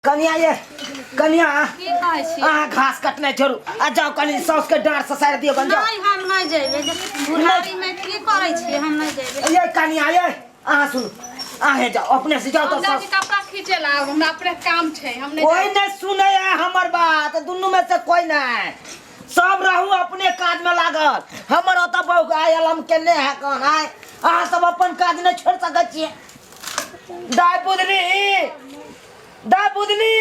कनिया ये कनिया। की कहै छी? अहाँ घास कटनाइ छोड़ू आ जाउ, कनि साउस के डाँड़ ससारि दियौ कनि, जाउ। नहि, हम नहि जेबै। जे बुढ़ारी मे की करै छियै? हम नहि जेबै। ये कनिया ये, अहाँ सुनू, अहें जाउ, अपने से जाउ। हम तऽ जाइ छी साउस कपड़ा खींचे ला, हमरा अपने काम छै, हम नहि कोई जायब। नहीं सुने है हमर बात, दुनू में से कोई नहीं, सब रहू अपने काज में लागल। हमर ओतऽ बहु आयल, हम केने है कौन आय। अहाँ सब अपन काज नहीं छोड़ सकै छियै। दाय बुधनी, दाय बुधनी।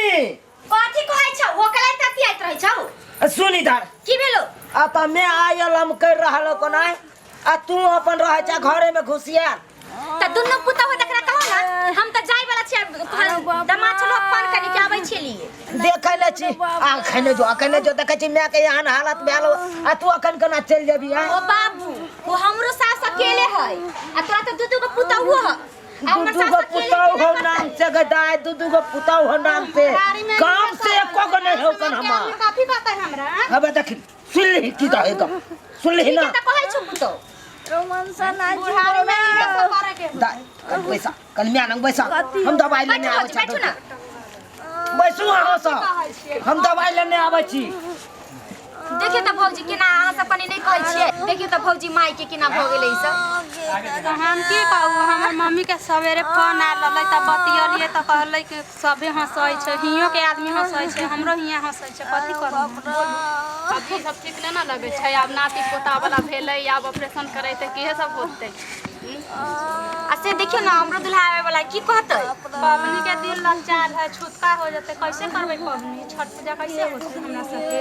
कथी कहै छौ? ओकरा ततियाइत रहै छौ। सुन इधर। की भेलो? आ तऽ मैं आयल, हम कर रहल कोना आ तू अपन रहै छ घरे में घुसिया। त दुन्नू पुतहु तकरा कहो ना, हम त जाय वाला छियै। तोहर दमाद छलो फोन करी के आबै छियै लिए। देखै ले छी आ खैने जो, अखन जो देखै छी माय के एहन हालत भेल आ तू अखन केना चलि जेबी? आँय? ओ बाबू, ओ हमरो सास अकेले है आ तोरा त दू दू गो पुतहु ह। आ दू हमर दू सास गो अकेले पुतहु केना हो करतै? नाम से गे दाय, दू दू गो पुतहु हो नाम से, बुढ़ारी मे काम से एको गो नहीं हो कन हमर। कथी कहतै हमरा? हबे देखी, सुन लिही की कहे गप, सुन लिही ना। ठीक है, त कहै छौ पुतहु। बुढ़ारी मे इहे सब करे के दाय कन पैसा, कन म्या नंग बैसा, हम दवाई लेने बैठू आबै भौजी, छी। बैठू ना। बैसू अहाँ सब, हम दवाई लेने आबै छी। देखियौ त भौजी, केना अहाँ सब कनि नहि कहै छियै? देखियौ त भौजी, माय के केना भऽ गेलै ई सब। तऽ हम की कहू? हमर मम्मी के सवेरे फोन आयल रहलै तऽ बतियलियै तऽ कहलै कि सभे हँसै छै, हियों के आदमी हँसै छै, हमरो हियाँ हँसै छै। कथी करू? आब ई सब ठीक नहि ने लगै छै। आब नाती पोता वाला भेलै, आब ऑपरेशन करेतै, किहे सब होतै? आ से देखियौ ने, हमरो दुल्हा आबै वाला, की कहतै? पबनी के दिन लचाल है, छुतका हो जेतै। कैसे करबै पबनी? छठ पूजा कैसे होतै हमरा सबके?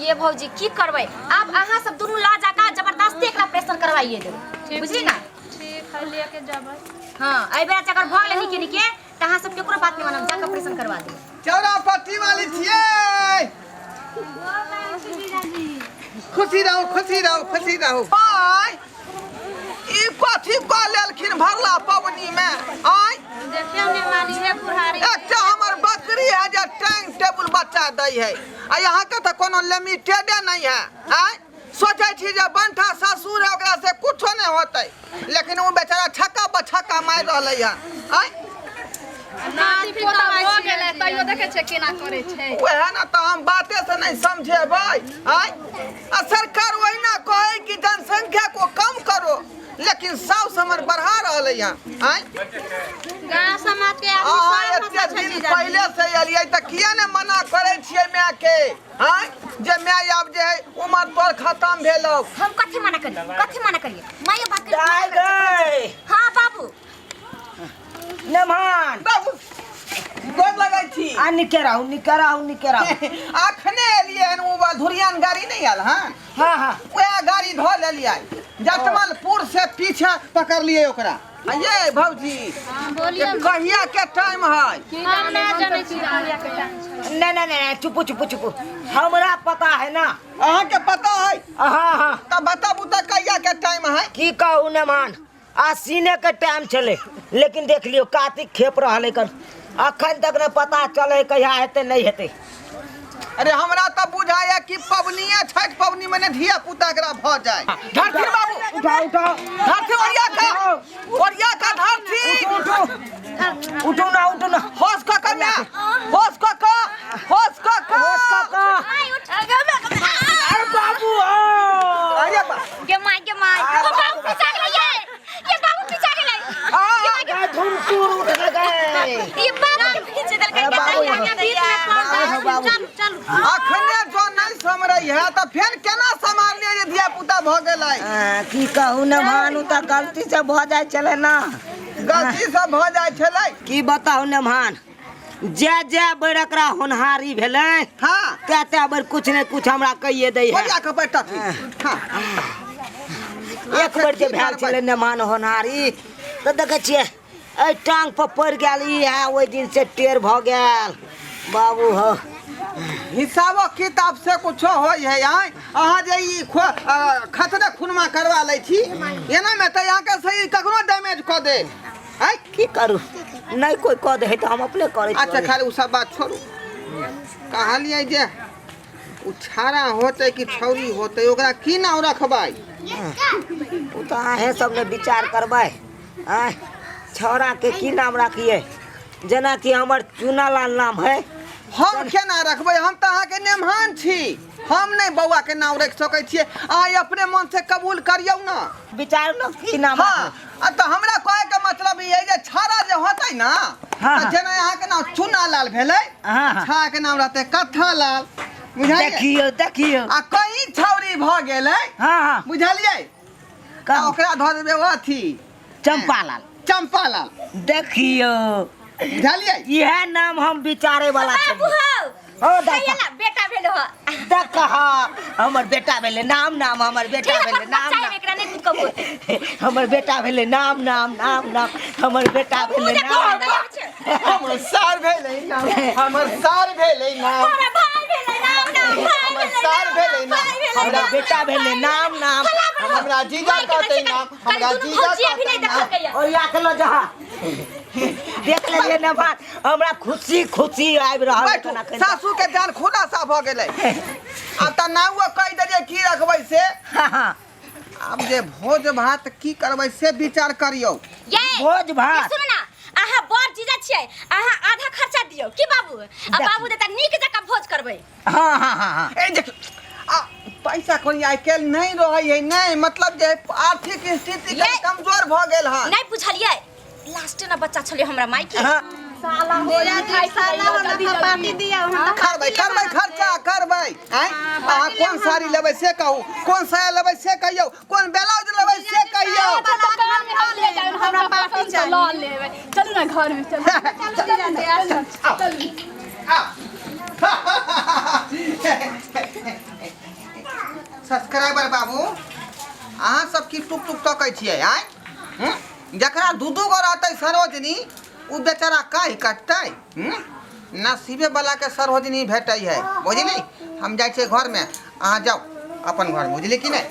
ये भौजी, की करबै आब? अहाँ सब दुनू ला जाकर जबरदस्ती एकरा ऑपरेशन करवाइए देबै, बुझली ना? ठीक है, लेके जेबै। हाँ, एहि बेरा अगर भऽ गेलै निके निके तऽ अहाँ सब केकरो बात नहि मानब, जाके ऑपरेशन करवा देबै। चौरा पट्टी वाली छियै। खुशी रहू, खुशी रहू, खुशी रहू। आय, ई कथी कऽ लेलखिन भरला पबनी मे? आय? देखियौ ने मानी, हे बुढ़ारी। एकटा हमर बकरी है जे टाइम टेबुल बच्चा दै है आ यहाँ के तऽ कोनो लिमिटेडे नहीं है। आय, सोचै छी जे बंठा ससुर है, ओकरा से कुछो नहीं होतै, लेकिन ओ बेचारा छक्का पर छक्का मारि रहलै है। आय? नाती पोता भऽ गेलै तैयो देखै छियै केना करै छै। वएह ने तऽ हम बाते से नहीं समझेबै। आय, आ सरकार ओहिना कहै कि जनसंख्या को कम करो, लेकिन साउस हमर बढ़ा रहलै है। आय? गाँव समाज के आदमी अहाँ सब एते हँसै छै दिन जीजाजी। पहिले से एलियै तऽ किया ने मना करै छियै माय के? आय, जे माय आब जे है उमर तोर खत्म भेलौ। हम कथी मना करिए? कथी मना करिए? माइयो बात करिए। दाय गई। हाँ बाबू। नेमान। बाबू, गोर लगै छी। आ निके रहू, निके रहू, निके रहू। अखने एलियै हन, ओ धुरियान गाड़ी नहि आयल हन? हाँ हाँ। वएह गाड़ी धऽ लेलियै, जटमलपुर से पीछे पकड़लियै ओकरा। आ ये भौजी। हाँ, बोलिए। कहिया के टाइम है? हम ना जानै छी कहिया के टाइम छै। नहीं नहीं नहीं, चुपू चुपू चुपू, हमरा पता है ना। अहाँके पता है? हाँ हाँ। तऽ बताबू तऽ कहिया के टाइम है? की कहू नेमान, आसीने के टाइम छलै, लेकिन देख लियौ कार्तिक खेप रहल है कन, अखन तक नहि पता चलै कहिया हेतै नहि हेतै। अरे, हमरा तऽ बुझाइया कि पबनिये छठि पबनी में ने धिया पुता एकरा भऽ जाय। धरथिन बाबू। उठाओ, उठाओ। धरथिन, ओरिया का, ओरिया का धरथिन। उठो, उठो ना, उठो ना। होश कऽ कऽ माय, होश कऽ कऽ, होश कऽ कऽ। होश कऽ कऽ। माय, उठ। अरे बाबू ओ। अरे बा। गे माय, गे माय, ओ बाबू पीछा गेलै ये, ये बाबू पीछा गेलै। गए धुमसुर उठ गए। ये बाबू के पीछे देलकै। अरे बाबू, के बीच में पड़ अरे जाए। बाबू। चलू, चलू। अखने जो नहीं समरै है तऽ फेर केना सम्हारलियै जे धिया पुता भऽ गेलै? की कहू ने भानु, तऽ गलती से भऽ जाइ छलै ना। गलती से भऽ जाइ छलै। की बताउ ने भान, जे जे बेर एकरा होनहारी भेलै, ते ते बेर कुछ ने कुछ हमरा कहिए दै है। ओरिया कऽ बैठथिन, हाँ। एक बेर जे भेल छलै नेमान होनहारी, तऽ देखै छियै एहि टांग पर पड़ि गेल ई है, ओहि दिन से टेढ़ भऽ गेल बाबू हो। हिसाबो किताब से कुछो होइ है? आँय, अहाँ जे ई खतरे खुनमा करवा लै छी, एना मे तऽ अहाँके शरीर कखनो डैमेज कऽ देत। आँय? की करू, नहि कोइ कऽ दे है तऽ हम अपने करै। अच्छा खैर, ओ सब बात छोड़ू। कहलियै जे ओ छाड़ा होतै कि छौरी होतै, ओकरा की नाम रखबै? ओ तऽ अहें सब ने विचार करबै। आँय, छौड़ाके की नाम राखिए? जेनाकि हमर चूनालाल नाम है। हम केना रखबै? हम तऽ अहाँके नेमहान छी, हम नहि बौआ के नाम रखि सकै छियै। अहाँ अपने मन से कबूल करियौ ने। विचार न की नाम। हाँ, आ तऽ हमरा कहे के मतलब ई है जे छाड़ा जे होतै ना, हाँ, तऽ हाँ। जेना अहाँके नाम चूना लाल भेलै, हाँ, हाँ। छाड़ा के नाम रहतै कत्था लाल, बुझलियै? देखियौ देखियौ। आ कहीं छौरी भऽ गेलै, हाँ हाँ बुझलियै, तऽ कहू। ओकरा धऽ देबै अथी चंपालाल। चंपालाल। देखियौ, बुझलियै? इएह नाम हम विचारे वाला बाबू छलियै। हौ, हो दाइ। कहिया बेटा भेल हो? देख, हमर बेटा भेलै, नाम नाम हमर बेटा ठीक भेलै, नाम बच्चा नाम एकरा नहीं कुछ कहू। हमर बेटा भेलै, नाम नाम नाम नाम हमर बेटा भेलै, नाम नाम। हमर सार भेलै नाम, हमर सार भेलै नाम। हमरा भाई भेलै नाम नाम, भाई हमर भेलै सार नाम, भेलै नाम, भाई भेलै हमरा नाम, बेटा भेलै नाम नाम। हमरा जीजा भाई के कहतै बच्चे नाम, कल हमरा दुनू जीजा भौजी अभी कहतै नहीं नाम। देखलकै ओ या के लो जहाँ देख लेलियै ने बात, हमरा खुशी खुशी आबि रहल बैठू। एखन एखन। सासू के जान खुलासा भऽ गेलै। आब तऽ नाउओ कहि देलियै की रखबै से। हाँ, हाँ। आब जे भोज भात की करबै से विचार करियौ। ये भोज भात। ये सुनू ना, अहाँ बड़ जीजा छियै, अहाँ आधा खर्चा दियौ की बाबू, आ देखियौ। बाबू देता नीक जकाँ भोज करबै। हाँ हाँ हाँ हाँ ए देख, आ पैसा कौड़ी आइ काल्हि नहि रहै है, नहि मतलब जे आर्थिक स्थिति कनि कमजोर भऽ गेल हन। नहि बुझलियै, लास्ट ना बच्चा छलै हमरा माय के। हाँ। साला हो मिठाई साला खिलैयौ हमरा जल्दी पार्टी जल्दी। दिया, हम तऽ करबै करबै खर्चा करबै। आँय, अहाँ कोन साड़ी लेबै से कहू, कोन साया लेबै से कहियौ, कोन ब्लाउज लेबै से कहियौ। दुकान में हम ले जाएब, हमरा हमरा पार्टी पसंद चाही। लऽ लेबै। चलू ना घर में, चलू चलू चलू। आउ। सब्सक्राइबर बाबू, अहाँ सब की टुक टुक तकै छियै? आँय, हूँ? जकरा दू दू गो रहतै सरोजनी, ओ बेचारा काहि कटतै? हूँ? नसीबे वाला के सरोजनी भेटै है, बुझली? हम जाइ छियै घरमे, अहाँ जाउ अपन घर, बुझली कि नहि?